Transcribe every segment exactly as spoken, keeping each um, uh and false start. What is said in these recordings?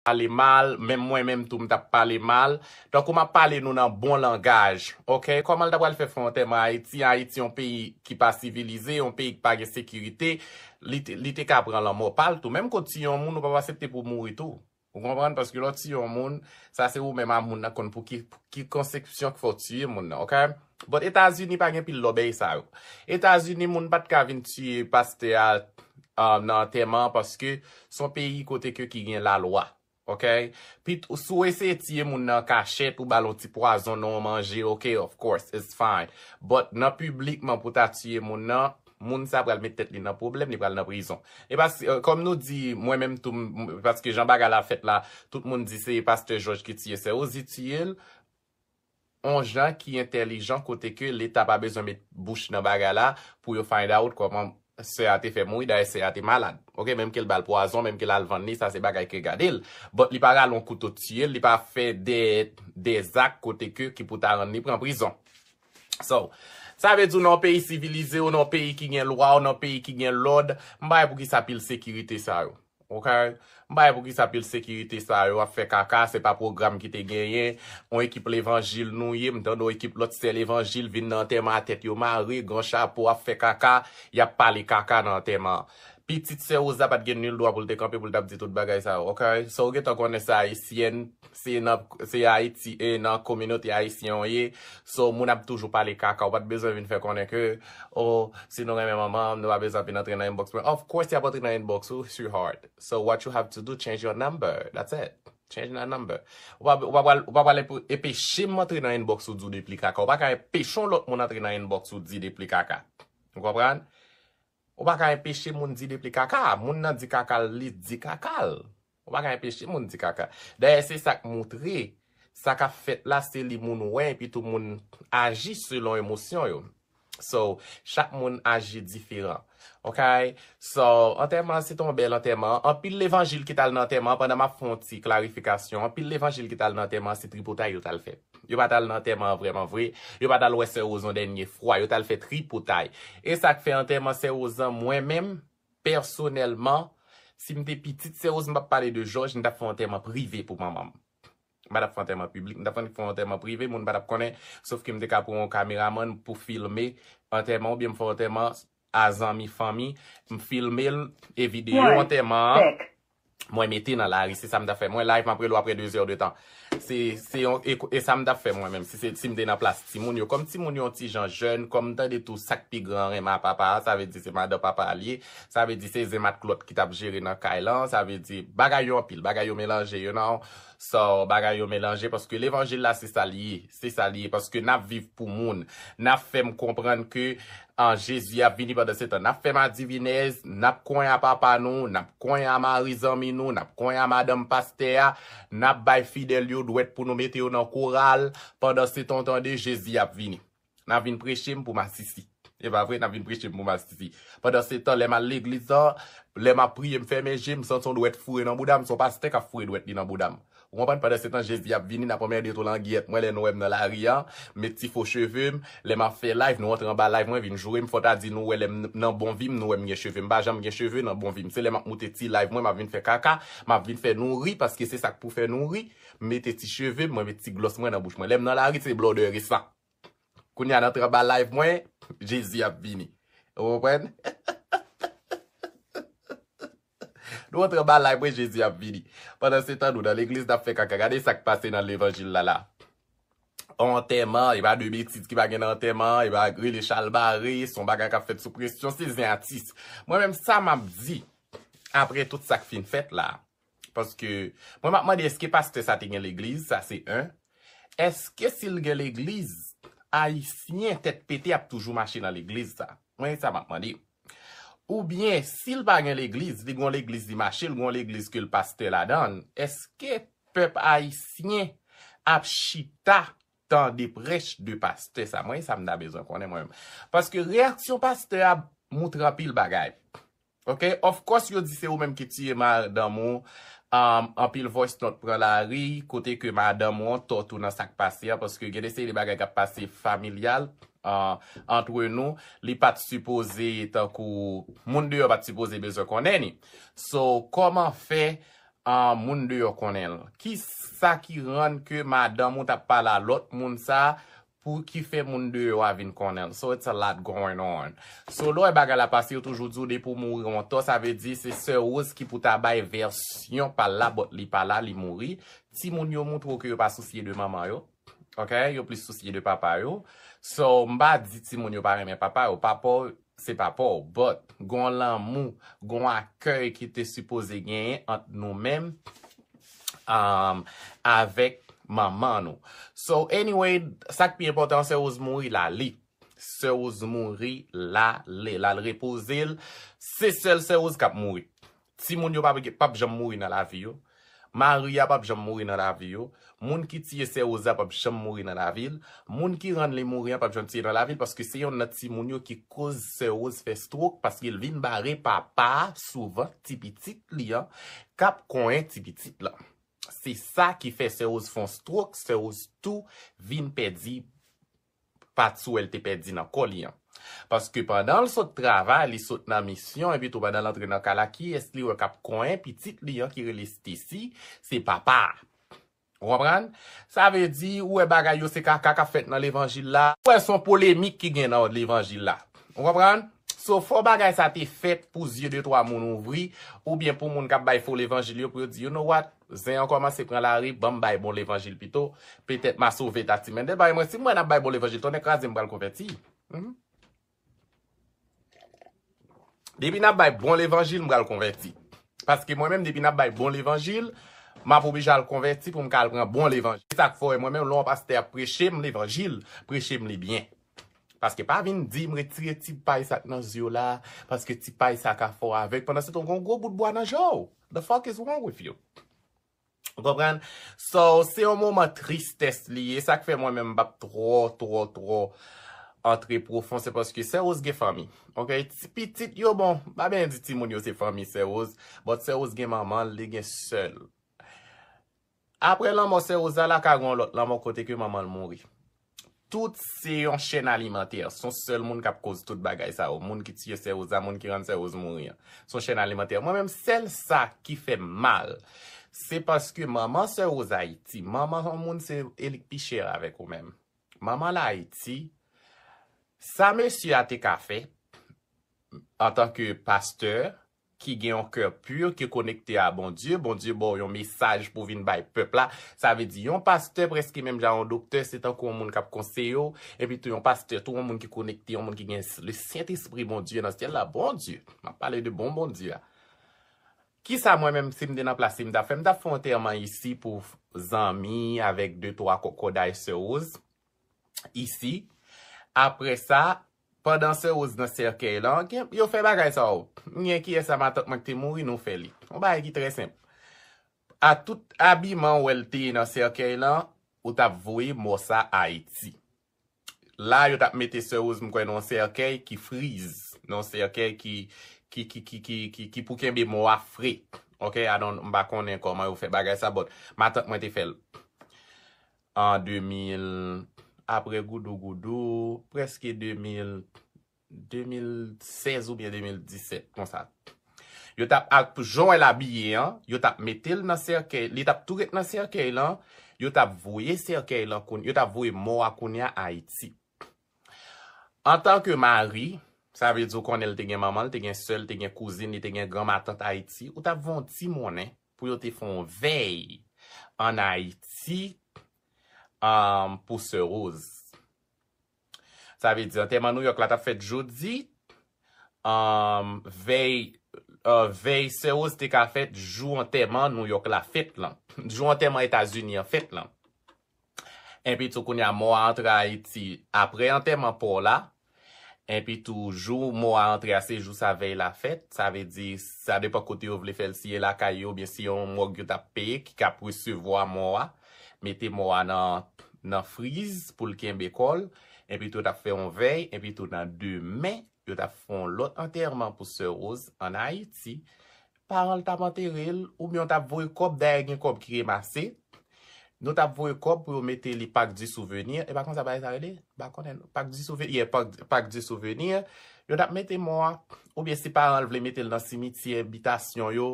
pale mal, menm mwen menm tou m t ap pale mal. Tankou m ap pale nou nan bon langaj, oke? Kòman l ta pral fè fè antèman Ayiti? Ayiti yon peyi ki pa sivilize, yon peyi ki pa gen sekirite, li te, li te ka pran lanmò pa l tou. Menm ke w tiye yon moun, ou p ap aksepte pou w mouri tou. Ou konprann? Paske lè w tiye yon moun, sa se ou menm a moun nan konn pou ki, ki konsepsyon ki fè w tiye moun nan, oke? But Etazini pa gen pil lòbèy sa yo. Etazini, moun pa t ka vin tiye pastè a, um, nan antèman an paske se yon peyi kote ke ki gen lalwa. Oke? Pit, si w eseye tiye moun nan kachèt, ou ba l yon ti pwazon nan yon manje, oke, of course, it's fine. But nan piblikman pou ta tiye moun nan, moun sa pral met tèt li nan pwoblèm, li pral nan prizon. E pas, euh, kòm nou di, mwen menm tou, m- paske jan bagay la fèt la, tout moun di se pastè Jòj ki tiye sè Ozi, tiye l. On jan ki entèlijan kote ke Leta pa bezwen met bouch nan bagay la pou yo find out kòman sè a te fè mouri, dayè sè a te malad. Oke, menm ke l ba l pwazon, menm ke l al vann li, sa se bagay ke gade l. But li pa rale yon kouto tiye l, li pa fè de, de zak kote ke ki pou ta rann li pran prizon. So, sa vle di w nan yon peyi sivilize, w nan yon peyi ki gen lwa, w nan yon peyi ki gen lòd, m pa wè poukisa pil sekirite sa yo. Oke? M pa wè poukisa pil sekirite sa yo ap fè kaka, se pa pwogram ki te genyen, yon ekip levanjil nou ye, m tande yon ekip lòt sè levanjil vin nan antèman a tèt yo mare, gran chapo ap fè kaka, y ap pale kaka nan antèman an. Pitit sè Rosa pa t gen nil dwa pou l te kanpe pou l t ap di tout bagay sa yo, oke? So, ou gentan konnen se ayisyèn, se nan, se Ayiti, e nan kominote ayisyen w ye. So, moun ap toujou pale kaka, ou pa t bezwen vin fè konnen ke, oh, si nou renmen manman m, nou pa bezwen vin antre nan inbox mwen. Of course, y ap antre nan inbox ou, sweetheart. So, what you have to do, change your number. That's it. Change that number. Ou pa, ou pa pral, ou pa pral epe- epeche m antre nan inbox ou di w de pli kaka. Ou pa ka epeche yon lòt moun antre nan inbox ou di de pli kaka. Ou konprann? Ou pa ka enpeche moun di de pli kaka. Moun nan di kaka l, li di kaka l. Ou pa ka enpeche moun di kaka. Dayè, se sa k moutre. Sa k ap fèt la, se li moun wè, epi tou moun aji selon emosyon yo. So, chak moun aji diferan. Oke? So, antèman an, se te yon bèl antèman. Anpil levanjil ki t al nan antèman an, pandan m ap fè yon ti klarifikasyon, anpil levanjil ki t al nan antèman an, se tripotay yo t al fè. Yo pa t al nan antèman an vrèman vre. Yo pa t al wè sè Roz yon dènye fwa. Yo t al fè tripotay. E sa k fè antèman sè Roz lan, mwen menm, pèsonèlman, si m te pitit sè Roz, m p ap pale de Jòj, m t ap fè yon antèman prive pou manman m. M pa t ap fè antèman piblik, m t ap fè yon antèman prive, moun pa t ap konnen, sof ke m te ka pran yon kameramann pou filme antèman oubyen m fè yon antèman a zanmi, fanmi, m filme l, e videyo antèman an, mwen mete nan lari, se sa m t ap fè. Mwen live, m ap rele w apre de zè de tan. Se, se yon, e, e sa m t ap fè mwen menm. Si se, si m te nan plas timoun yo, kòm timoun yo yon ti jan jèn, kòm m tande tou sa k pi gran renmen a papa a, sa vle di se madan papa a l ye, sa vle di se zen matklòt ki t ap jere nan kay lan, sa vle di bagay yo anpil, bagay yo melanje, you know. So, bagay yo melanje, paske levanjil la, se sa l ye, se sa l ye, paske n ap viv pou moun, n ap fè m konprann ke an Jezi ap vini pandan se tan. N ap fè madivinèz, n ap konyen a papa nou, n ap konyen a mari zanmi nou, n ap konyen a madanm pastè a, n ap bay fidèl yo dwèt pou nou mete yo nan koral. Pandan se tan, tande, Jezi ap vini. N ap vin preche m pou masisi. E pa vre, n ap vin preche m pou masisi. Pandan se tan, lè m al legliz la, lè m ap priye, m fèmen je, m santi yon dwèt foure nan bouda m, se yon pastè k ap foure dwèt li nan bouda m. Ou konprann? Pandan se tan, Jezi ap vini, n ap anmède tou langyèt. Mwen, lè nou wè m nan lari a, m met ti fo cheve m, lè m ap fè live, nou antre anba live mwen, vin joure m, fò ta di nou wè lè m nan bon vi m, nou wè m gen cheve. M pa janm gen cheve nan bon vi m. Se lè m ap moute ti live mwen, m ap vin fè kaka, m ap vin fè nou ri, paske se sa k pou fè nou ri. M mete ti cheve m, mwen met ti glòs mwen nan bouch mwen. Lè m nan lari, se blòdè e san. Kounye a, n antre anba live mwen, Jezi ap vini. Ou konprann? Nou antre anba live mwen, Jezi ap vini. Pandan se tan, nou nan legliz, n ap fè kaka. Gade sa k pase nan levanjil la la. Antèman, e pa de betiz ki pa gen nan antèman, e pa rele chalbare, se yon bagay k ap fèt sou presyon, se zen atis. Mwen menm, sa m ap di, apre tout sa k fin fèt la, paske mwen m ap mande, èske pastè sa te gen legliz? Sa se en. Èske si l gen legliz, Ayisyen tèt pete ap toujou mache nan legliz sa? Mwen, sa m ap mande. Oubyen, si l pa gen legliz, li gon legliz li mache, l gon legliz ke l pastè ladan l, èske pèp ayisyen ap chita tande prèch de pastè sa? Mwen, sa m ta bezwen konnen mwen menm. Paske reyaksyon pastè a moutre anpil bagay. Oke? Of course, yo di se ou menm ki tiye madanm ou. Um, anpil voice note pran lari, kote ke madanm ou antò tou nan sa k pase a, paske gen de seri de bagay k ap pase familyal, uh, antre nou, li pa t sipoze tankou, moun deyò pa t sipoze bezwen konnen ni. So, kòman fè ah, moun deyò konnen l? Ki sa ki rann ke madanm ou t ap pale a lòt moun sa pou ki fè moun deyò a vin konnen l? So it's a lot going on. So lè w wè bagay la pase, yo toujou di w depi w mouri yon tan, sa vle di se sè Rose ki pou ta bay vèsyon pa l la, but li pa la, li mouri. Timoun yo montre w ke yo pa sousye de manman yo. Ok? Yo plis sousye de papa yo. So, m pa di timoun yo pa renmen papa yo. Papa w, se papa w. But, gon lanmou, gon akèy ki te sipoze genyen ant nou menm, um, avèk manman nou. So, anyway, sa k pi enpòtan, sè Rose mouri, l ale. Sè Rose mouri, l ale, l al repoze l. Se sèl sè Rose k ap mouri. Timoun yo p ap, p ap janm mouri nan lavi yo. Mari a p ap janm mouri nan lavi yo. Moun ki tiye sè Rose a p ap janm mouri nan lavi l. Moun ki rann li mouri an p ap janm tiye nan lavi l, paske se yonn nan timoun yo ki koz sè Rose fè stroke, paske l vin bare papa a sou vant ti pitit li an, k ap konyen ti pitit lan. Se sa ki fè sè Rose fè yon stroke, sè Rose tou vin pèdi pati wè l te pèdi nan kò li an. Paske pandan l sot travay, li sot nan misyon, epi tou pandan l antre nan kay la, kiyès li wè k ap konyen pitit li an ki rele Stacy? Se papa a. Ou konprann? Sa vle di, ou wè bagay yo se kaka k ap fèt nan levanjil la. Ou wè se yon polemik ki gen nan levanjil la. Ou konprann? So, fò bagay sa te fèt pou zye de twa moun ouvri, oubyen pou moun k ap bay fo levanjil yo, pou yo di, you know what? Zen an kòmanse pran lari, ban m bay bon levanjil pito. Petèt m a sove Tati Mendel. Paske mwen, si m wè n ap bay bon levanjil, tonnè kraze m, m pral konvèti. Mhm. Depi n ap bay bon levanjil, m pral konvèti. Paske mwen menm, depi n ap bay bon levanjil, m ap oblije al konvèti pou m ka al pran bon levanjil. Se sa k fè w wè mwen menm, lè yon pastè ap preche m levanjil, preche m li byen. Paske pa vin di m retire ti pay sa k nan zye w la, paske ti pay sa ka fè w avèg, pandan se tan w gen yon gwo bout bwa nan je w. The fuck is wrong with you? Ou konprann? So, se yon moman tristès li ye. Sa k fè mwen menm m p ap twò, twò, twò antre pwofon, se paske sè Rose gen fanmi. Ok? Ti pitit yo, bon, m pa byen di timoun yo se fanmi sè Rose, but sè Rose gen manman l, li gen sè l. Apre lanmò sè Rose la, ka gen yon lòt lanmò kote ke manman l mouri. Tout se yon chèn alimantè. Se yon sèl moun k ap koz tout bagay sa yo. Moun ki tiye sè Rose la, moun ki rann sè Rose mouri an. Se yon chèn alimantè. Mwen menm, sèl sa ki fè m mal, se paske manman sè Rose Ayiti, manman yon moun se e li k pi chè avèk ou menm. Manman l Ayiti, sa mesye a te ka fè, antanke pastè, ki gen yon kè pi, ki konekte a Bondye, Bondye ba w yon mesaj pou vin bay pèp la. Sa vle di, yon pastè prèske menm jan yon doktè, se tankou yon moun k ap konseye w, epi tou yon pastè, tou yon moun ki konekte, yon moun ki gen le Sentespri Bondye nan syèl la. Bondye, m ap pale de bon Bondye a. Kisa mwen menm, si m te nan plas li, m t ap fè? M t ap fè yon antèman isi pou zanmi avèk de twa kòkòday sè Rose isi. Apre sa, pandan sè Rose nan sèkèy lan, gen, yo fè bagay sa yo. M gen kiyès sa, matant mwen ki te mouri, nou fè li. Yon bagay ki trè senp. A tout abiman ou wè l te ye nan sèkèy lan, ou t ap voye mò sa Ayiti. La, yo t ap mete sè Rose, m kwè, nan yon sèkèy ki friz, nan yon sèkèy ki, ki, ki, ki, ki, ki, ki pou kenbe mò a fre. Ok, I don't, m pa konnen kòman yo fè bagay sa, but matant mwen te fè l an de mil, apre Goudougoudou, prèske de mil, de mil sèz oubyen de mil disèt, konsa. Yo t ap, ak jan l abiye an, yo t ap mete l nan sèkèy, li t ap tou ret nan sèkèy lan, yo t ap voye sèkèy lan, koun-, yo t ap voye mò a kounye a Ayiti. Antanke mari, sa vle di w konnen l te gen manman, l te gen sè l, te gen kouzin, li te gen gran matant Ayiti, ou t ap voye yon ti monnen pou yo te fè yon vèy ann Ayiti, um, pou sè Rose. Sa vle di, antèman Nouyòk la t ap fèt jodi, um, vèy, uh, vèy sè Rose te ka fèt jou antèman Nouyòk la fèt lan. Jou antèman Etazini an fèt lan. Epi tou kounye a, mò a antre Ayiti apre antèman pa w la. Epi tou, jou mò a antre a, se jou sa vèy la fèt. Sa vle di, sa depann kote yo vle fè l, si e lakay yo, oubyen si yon mòg yo t ap peye, ki k ap resevwa mò a, mete mò a nan, nan friz pou l kenbe kò l. Epi tou, yo t ap fè yon vèy. Epi tou, nan demen, yo t ap fè yon lòt antèman pou sè Rose ann Ayiti. Paran l t ap antere l, oubyen yo t ap voye kòb, dayè gen kòb ki remase. Nou t ap voye kòb pou yo mete li Parc du Souvenir. E pa konsa bagay sa rele? M pa konnen non. Parc du Souvenir, yeah, Parc, Parc du Souvenir. Yo t ap mete mò a. Oubyen si paran l vle mete l nan simityè, bitasyon yo.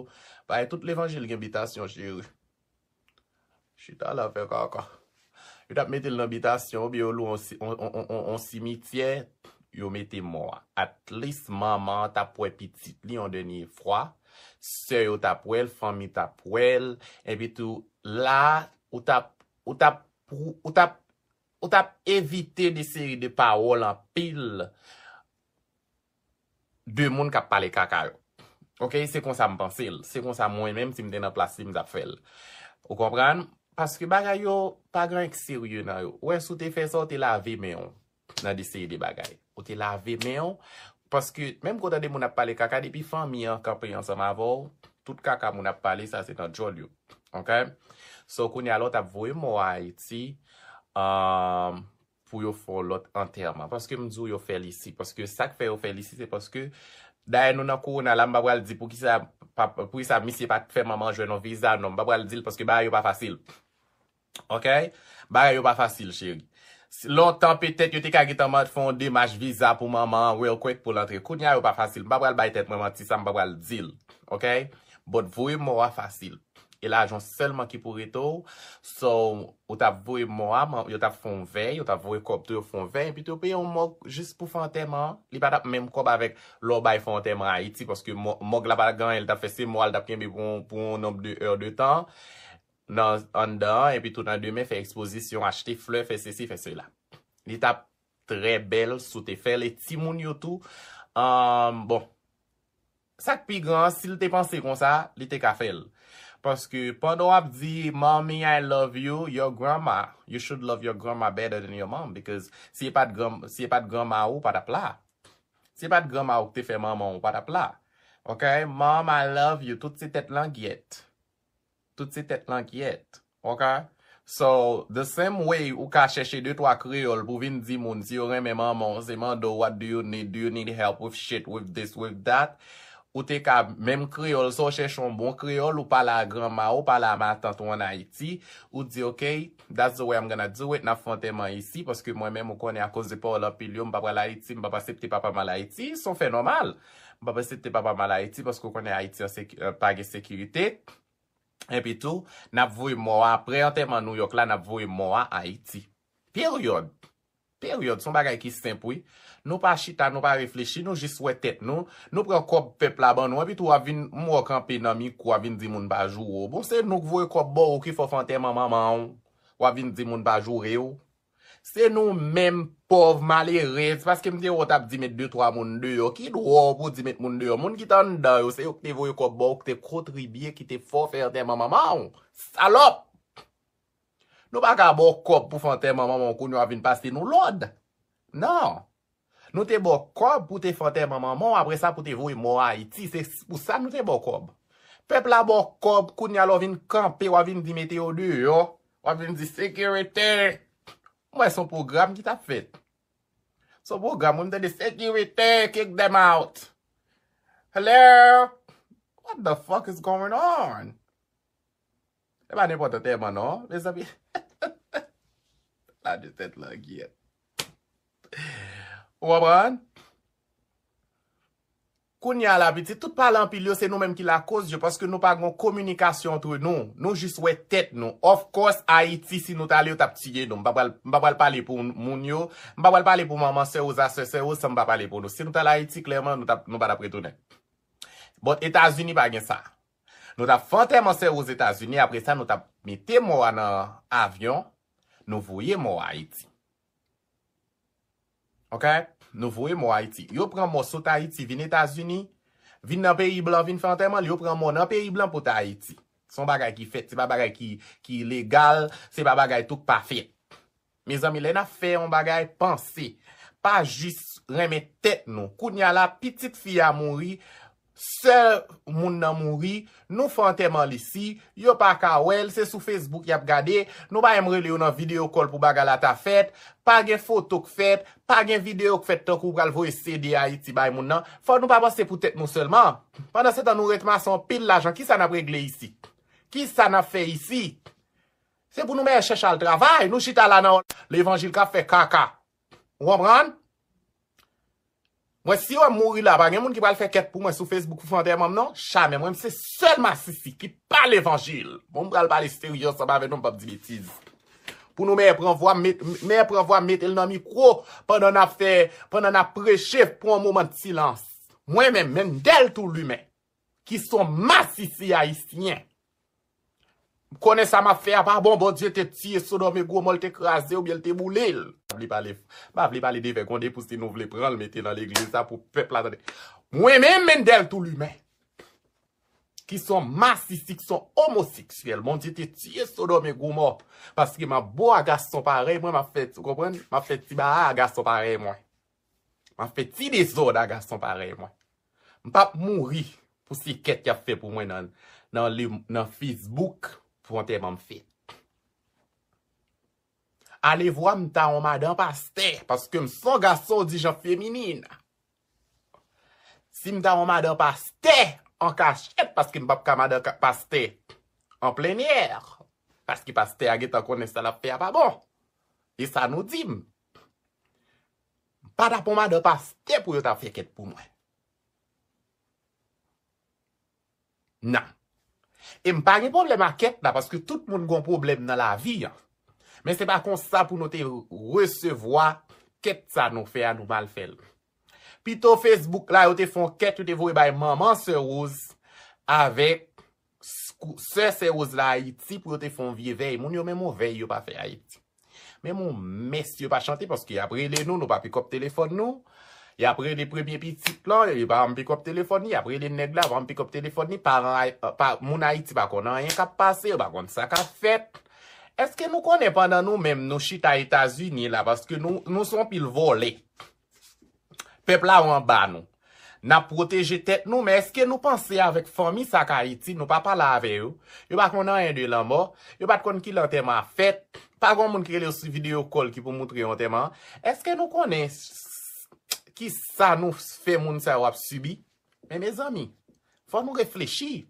Paske tout levanjil gen bitasyon, cheri. Chita la fè kaka. Yo t ap mete l nan bitasyon, oubyen yo lwe yon si- on, on, on, on, on simityè, yo mete mò a. At least, manman an t ap wè pitit li yon dènye fwa. Sè yo t ap wè l, fanmi t ap wè l. Epi tou, la, ou t ap, ou t ap, ou t ap, ou t ap evite de seri de pawòl anpil de moun k ap pale kaka yo. Oke, se konsa m panse l. Se konsa mwen menm, si m te nan plas li, m t ap fè l. Ou konprann? Paske bagay yo pa gen anyen k serye nan yo. Ou wè, si w te fè sa, w te lave men w nan de seri de bagay. Ou te lave men w, paske menm kote de moun ap pale kaka, depi fanmi an kanpe ansanm avè w, tout kaka moun ap pale, sa se nan djòl yo. Oke? So, kounye a la, w t ap voye mò a Ayiti, um, pou yo fè yon lòt antèman. Paske m di w yo fè l isi. Paske sa k fè yo fè l isi, se paske, dayè nou nan kowona la, m pa pral di poukisa, pa- poukisa misye pa t fè manman jwenn yon viza, non. M pa pral di l paske bagay yo pa fasil. Oke? Bagay yo pa fasil, cheri. Si- Lontan, petèt, yo te ka gentan mande fè yon demach viza pou manman an, real quick, pou l antre. Kounye a, yo pa fasil. M pa pral bay tèt mwen manti, sa m pa pral di l. Oke? But voye mò a fasil. E lajan sèlman ki pou rete w. So, ou t ap voye mò a, man- yo t ap fè yon vèy, yo t ap voye kòb tou, yo fè yon vèy, epi tou yo peye yon mòg jis pou fè antèman an. Li pa t ap menm kòb avèk lè w bay fè antèman Ayiti, paske mò- mòg la pa t ap gen anyen, li t ap fè se mò a, li t ap kenbe pou yon, pou yon nonb de è de tan nan anndan an, epi tou nan demen fè ekspozisyon, achte flè, fè sesi, fè sela. Li t ap trè bèl si w te fè l, e timoun yo tou. Um, bon, sa k pi gran an, si l te panse konsa, li te ka fè l. Paske pandan w ap di, "Mommy, I love you," your grandma, you should love your grandma better than your mom, because si e pa t gran- si e pa t granma ou, ou pa t ap la. Si e pa t granma ou ki te fè manman w, ou pa t ap la. Ok? "Mom, I love you," tout se tèt langyèt. Tout se tèt langyèt. Ok? So, the same way ou ka chèche de twa kreyòl pou vin di moun si yo renmen manman w, se mande w, "What do you need? Do you need help with shit, with this, with that?" Ou te ka, menm kreyòl, sa w chèche yon bon kreyòl, ou pale a granma w, ou pale a matant ou ann Ayiti, ou di, "Ok, that's the way I'm gonna do it, n ap fè antèman isi, paske mwen menm, ou konnen, akoz de pawòl anpil yo, m pa pral Ayiti, m p ap aksepte papa m al Ayiti, se yon fè nòmal. M p ap aksepte papa m al Ayiti, paske ou konnen Ayiti an seki- pa gen sekirite." Epi tou, n ap voye mò a, apre antèman Nouyòk la, n ap voye mò a Ayiti. Peryòd. Peryòd. Se yon bagay ki senp, wi. Nou pa chita, nou pa reflechi, nou jis wè tèt nou. Nou pran kòb pèp la ban nou, epi tou w ap vin, m wè w kanpe nan mikwo, w ap vin di moun pa joure w. Bon, se nou k voye kòb ba w ki fè w fè antèman manman w. W ap vin di moun pa joure w. Se nou menm pòv malerèz, paske m te wè w t ap di met de twa moun deyò. Ki dwa w pou di met moun deyò? Moun ki t anndan yo, se yo ki te voye kòb ba w, ki te kontribye, ki te fè w fè antèman manman w. Salòp! Nou pa ka ba w kòb pou fè antèman manman w, kounye a w ap vin pase nou lòd. Non. Nou te ba w kòb pou te fè antèman manman w, apre sa pou te voye mò Ayiti. Se pou sa nou te ba w kòb. Pèp la ba w kòb, kounye a lè w vin kanpe, w ap vin di mete yo deyò. W ap vin di sekirite. Mwen, se yon pwogram ki t ap fèt. Se yon pwogram, mwen, m tande sekirite, kick them out. Hello? What the fuck is going on? E pa nenpòt antèman, non, mezanmi. La de tèt langyèt. Ou konprann? Kounye a la, pitit, tout pale anpil yo, se nou menm ki lakoz yo, paske nou pa gen kominikasyon antre nou. Nou jis wè tèt nou. Of course, Ayiti, si nou t ale, yo t ap tiye nou. M pa pral, m pa pral pale pou moun yo. M pa pral pale pou manman, sè Roz, sè, sè Roz, san m pa pale pou nou. Si nou t al Ayiti, klèman, nou t ap, nou pa t ap retounen. But Etazini pa gen sa. Nou t ap fè antèman sè Roz Etazini, apre sa, nou t ap mete mò a nan avyon, nou voye mò a Ayiti. Ok? Nou voye mò Ayiti. Yo pran mò sot Ayiti, vin Etazini, vin nan peyi blan, vin fè antèman l, yo pran mò nan peyi blan, pote Ayiti. Se yon bagay ki fèt, se pa bagay ki, ki legal, se pa bagay tou k pa fèt. Mezanmi, lè n ap fè yon bagay, panse. Pa jis renmen tèt nou. Kounye a la, pitit fi a mouri, sè moun nan mouri, nou fè antèman l isi, yo pa ka wè l, se sou Facebook y ap gade, nou pa janm rele yo nan video call pou bagay la ta fèt, pa gen foto k fèt, pa gen video k fèt tankou w pral voye C D Ayiti bay moun nan. Fò nou pa panse pou tèt nou sèlman. Pandansetan, nou ret mase anpil lajan, kisa n ap regle isi? Kisa n ap fè isi? Se pou nou mèt chèche al travay, nou chita la nan levanjil k ap fè kaka. Ou konprann? Mwen, si yo mouri la, pa gen moun ki pral fè kèt pou mwen sou Facebook pou fè antèman m, non. Jamè, mwen, se sèl masisi ki pa levanjil. Bon, m pral pale serye ansanm avè nou, m p ap di betiz. Pou nou mèt pran vwa, met, mèt pran vwa, mete l nan mikwo pandan n ap fè, pandan n ap preche pou yon moman de silans. Mwen menm, Mendel Toulimen, ki se yon masisi ayisyen, konnen sa m ap fè a pa bon, Bondye te tiye Sodòm e Gomò, l te kraze oubyen l te boule l. M pa vle pale, m pa vle pale de vègonde pou si nou vle pran l mete nan legliz la pou pèp la tande. Mwen menm, Mendel Toulimen, ki se yon masisi, ki se yon omoseksyèl, Bondye te tiye Sodòm e Gomò, paske m ap bo a gason parèy mwen, m ap fè, ou konprann? M ap fè ti baha a gason parèy mwen. M ap fè ti dezòd a gason parèy mwen. M p ap mouri pou se kèt y ap fè pou mwen nan, nan, le- nan Facebook pou antèman m fèt. Alevwa m ta yon madan pastè, paske m se yon gason dijan feminin. Si m ta yon madan pastè an kachèt, paske m p ap ka madan ka- pastè an plennyè, paske pastè a gentan konnen sa l ap fè a pa bon. E sa nou di m. M pa t ap yon madan pastè pou yo ta fè kèt pou mwen. Non. E m pa gen pwoblèm ak kèt la, paske tout moun gon pwoblèm nan lavi an. Men se pa konsa pou nou te resevwa kèt sa nou fè a, nou mal fè l. Pito Facebook la, yo te fè yon kèt, yo te voye bay manman Sè Rose avèk sè Sè Rose la Ayiti pou yo te fè yon vye vèy. Moun yo menm yon vèy yo pa fè Ayiti. Menm yon mès yo pa chante paske y ap rele nou, nou pa pikòp telefòn nou. Y ap rele premye pitit lan, yo pa janm pikòp telefòn li, y ap rele nèg la, pa janm pikòp telefòn li, paran, pa, moun Ayiti pa konn anyen k ap pase, yo pa konn sa k ap fèt. Èske nou konnen pandan nou menm nou chita Etazini la, paske nou, nou se yon pil vòlè. Pèp la yo anba nou. N ap pwoteje tèt nou, men èske nou panse avèk fanmi sa k Ayiti, nou pa pale avè yo? Yo pa konn anyen de lanmò, yo pa t konn ki lè antèman ap fèt. Pa gen moun ki rele yo sou videyo call ki pou moutre yo antèman an. Èske nou konnen s- s- ki sa nou fè moun sa yo ap sibi? Men mezanmi, fò nou reflechi.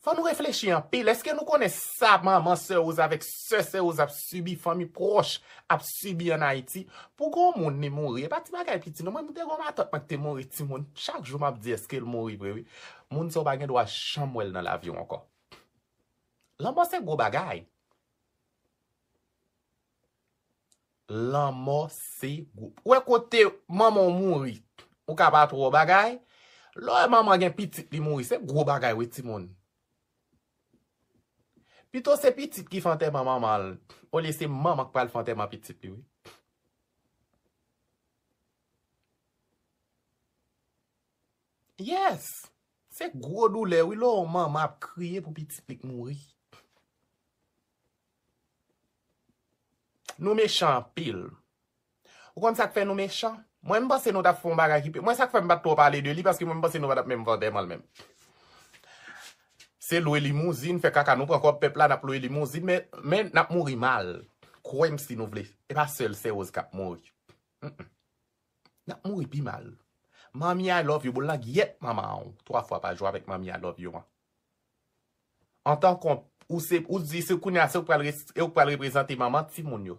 Fò nou reflechi anpil. Èske nou konnen sa manman Sè Rose avèk sè Sè Rose ap sibi, fanmi pwòch ap sibi ann Ayiti? Pou gon moun li mouri, e pa ti bagay piti non. Mwen, m te gon matant mwen ki te mouri timoun. Chak jou m ap di, èske l mouri vre, wi. Moun sa w pa gen dwa janm wè l nan lavi w ankò. Lanmò se gwo bagay. Lanmò se gwo. Ou wè kote manman w mouri, ou ka pa twò bagay. Lè w wè manman gen pitit li mouri, se gwo bagay wi timoun. Pito se pitit ki fè antèman manman l, olye se manman k pral fè antèman pitit li wi. Yes! Se gwo doulè wi lè w wè manman ap kriye pou pitit li k mouri. Nou mechan anpil. Ou konn sa k fè nou mechan? Mwen, m panse nou t ap fè yon bagay ki pi. Mwen, sa k fè m pa t twò pale de li, paske mwen, m panse nou pa t ap menm fè antèman l menm. Se lwe limouzin, fè kaka, nou pran kòb pèp la, n ap lwe limouzin, men, men n ap mouri mal. Kwè m si nou vle. E pa sèl Sè Rose k ap mouri. Mm-mm. N ap mouri pi mal. Manmi I love you, boul nan gyèt manman w twa fwa pa jou avèk manmi I love you an. Antan kon ou se, ou di se kounye a se ou k pral res- e ou k pral reprezante manman timoun yo.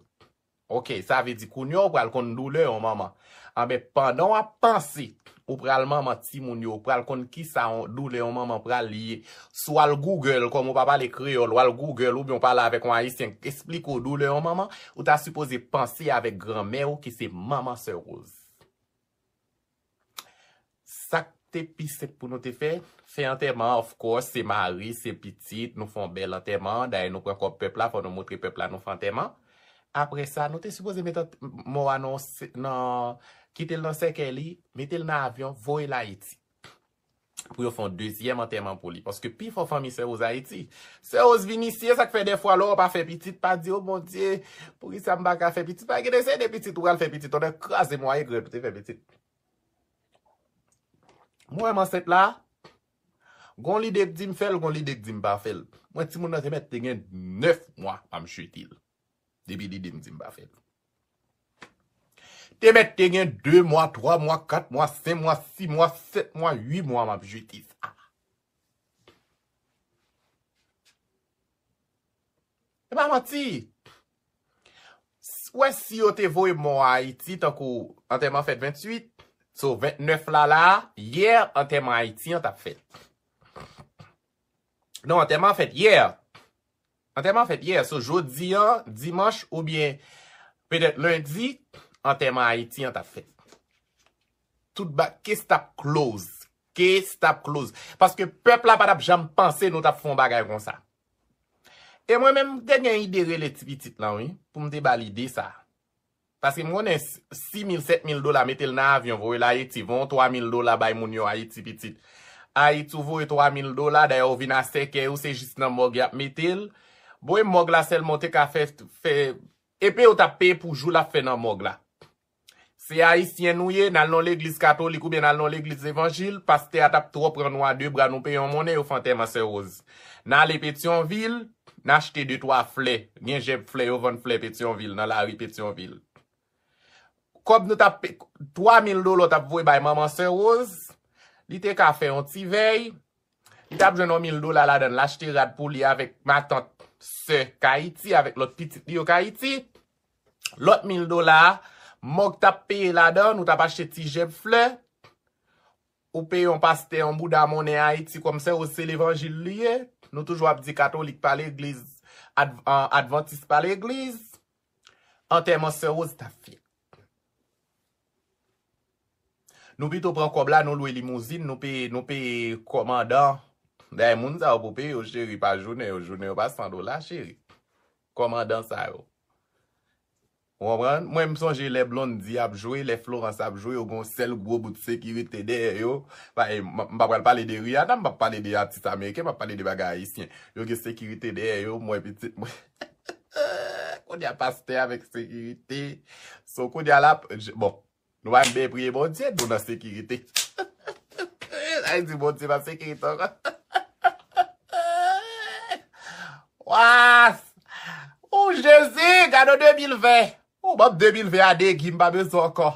Oke, sa vle di kounye a ou pral konn doulè yon manman. Anben, pandan w ap panse ou pral manman timoun yo, ou pral konn kisa yon doulè yon manman pral ye. Si w al Google, kòm ou pa pale kreyòl, w al Google oubyen w pale avèk yon ayisyen k esplike w doulè yon manman, ou ta sipoze panse avèk granmè w ki se manman Sè Rose. Sa k te pi senp pou nou te fè, fè antèman, of course, se mari, se pitit, nou fè yon bèl antèman. Dayè, nou pran kòb pèp la, fò nou montre pèp la nou fè antèman. Apre sa, nou te sipoze mete ant- mò a nan, nan, kite l nan sèkèy li, mete l nan avyon, voye l Ayiti. Pou yo fè yon dezyèm antèman pou li. Paske pi fò fanmi Sè Rose Ayiti. Sè Rose vin isi, e sa k fè dèfwa lè w pa fè pitit, pa di, o Bondye, poukisa m pa ka fè pitit? Pa gen de se de pitit ou pral fè pitit, ou nan kraze mwaye grèd ou te fè pitit. Mwen menm ansent la, gon lide k di m fè l, gon lide k di m pa fè l. Mwen timoun nan te mèt te gen nèf mwa pa m jete l. Depi lide m di m pa fè l. Te mèt te gen de mwa, twa mwa, kat mwa, senk mwa, sis mwa, sèt mwa, uit mwa m ap jete sa. E pa manti. Ou wè si yo te voye mò a Ayiti, tankou antèman fèt venntuit, so ventnèf la la, yè antèman Ayiti an t ap fèt. Non, antèman fèt yè. Antèman fèt yè. So jodi an, dimanch oubyen petèt lendi, antèman Ayiti an t ap fèt. Tout ba, case t ap close. Case t ap close. Paske pèp la pa t ap janm panse nou t ap fè yon bagay konsa. E mwen menm, m te gen ide rele ti pitit lan, wi, pou m te ba l ide sa. Paske m konnen sis mil, sèt mil dola, mete l nan avyon, voye l Ayiti, voye yon twa mil dola bay moun yo Ayiti pitit. Ayiti, ou voye twa mil dola, dayè ou vin a sèkèy ou, se jis nan mòg y ap mete l. Voye mòg la sèlman, ou te ka fè, fè, epi ou t ap peye pou jou l ap fè nan mòg la. Se ayisyen nou ye, n al nan legliz katolik oubyen n al nan legliz levanjil, pastè a t ap twò pran nou a de bra, nou peye yon monnen, yo fè antèman Sè Woz. N ale Petyonvil, n achte de twa flè. Gen jèb flè, yo vann flè Petyonvil, nan lari Petyonvil. Kòb nou t ap pe-, twa mil dola w t ap voye bay manman Sè Woz, li te ka fè yon ti vèy, li t ap jwenn yon mil dola ladan l, l achte rad pou li avèk matant sè k Ayiti, avèk lòt pitit li yo k Ayiti. Lòt mil dola a, mòg t ap peye ladan, nou t ap achte ti jèb flè. Ou peye yon pastè, yon bouda monnen Ayiti kòm Sè Woz, se levanjil li ye. Nou toujou ap di katolik pa legliz, adv-, an, advantis pa legliz. Antèman Sè Woz t ap fèt. Nou pito pran kòb la, nou lwe limouzin, nou peye, nou peye kòmandan. Dayè moun sa yo pou peye yo, cheri, pa jounen yo. Jounen yo pa san dola, cheri. Kòmandan sa yo. Ou konprann? Mwen, m sonje lè Blondy ap jwe, lè Florence ap jwe, yo gon sèl gwo bout sekirite dèyè yo. Pa, e, m, m pa pral pale de Rihanna, m p ap pale de atis ameriken, m ap pale de bagay ayisyen. Yo gen sekirite dèyè yo, mwen pitit mwen. Kounye a pastè avèk sekirite. So, kounye a la, j-, bon, nou pa menm priye Bondye, nou nan sekirite. Sa vle di Bondye pa sekirite ankò. Wa! O Jezi, gade de mil ven. O, ban m de mil ven a degi, m pa bezwen ankò.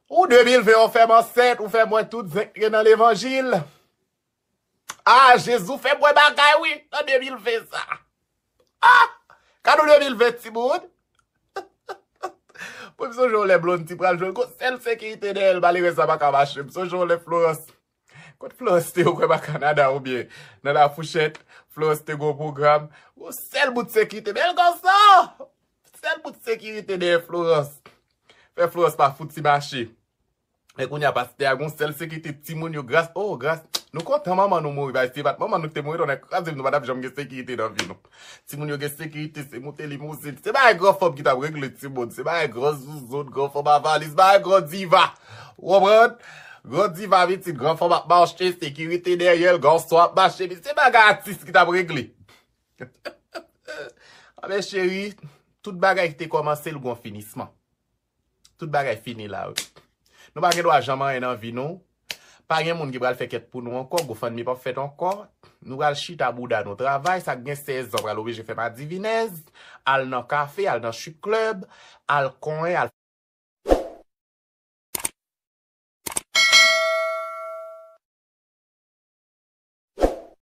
Ou de mil ven, ou fè m ansent, ou fè m wè tout zen k gen nan levanjil. Ah, Jezi, ou fè m wè bagay, wi, nan de mil ven sa. Ah! Kado de mil ven, timoun. Mwen, m sonje yon lè Blondy pral jwe, gon sèl sekirite dèyè l, malerèz la pa ka mache. M sonje yon lè Florence. Kot Florence te, ou kwè pa Kanada oubyen nan La Fourchette, Florence te gon pwogram. Gon sèl bout sekirite, bèl gason! Sèl bout sekirite dèyè Florence. Fè Florence pa fouti mache. E kounye a pastè a gon sèl sekirite, timoun yo gras, oh, gras. Nou kontan manman nou mouri, bay, se pa t manman nou ki te mouri, tonnè kraze m, nou pa t ap janm gen sekirite nan vi nou. Timoun yo gen sekirite, se moute limouzin. Se bagay gran fanm ki t ap regle timoun. Se bagay gran zouzoun, gran fanm a valiz, bagay gran diva. Ou konprann? Gran diva pitit, gran fanm ap mache, sekirite dèyè l, gason ap mache, se bagay atis ki t ap regle. Anben cheri, tout bagay ki te kòmanse, l gon finisman. Tout bagay fini la, wi. Nou pa gen dwa janm anyen nan vi nou. Pa gen moun ki pral fè kèt pou nou ankò, GoFundMe p ap fèt ankò. Nou pral chita bouda nou travay, sa k gen sèz an pral oblije fè madivinèz, al nan kafe, al nan chik klèb, al konyen, al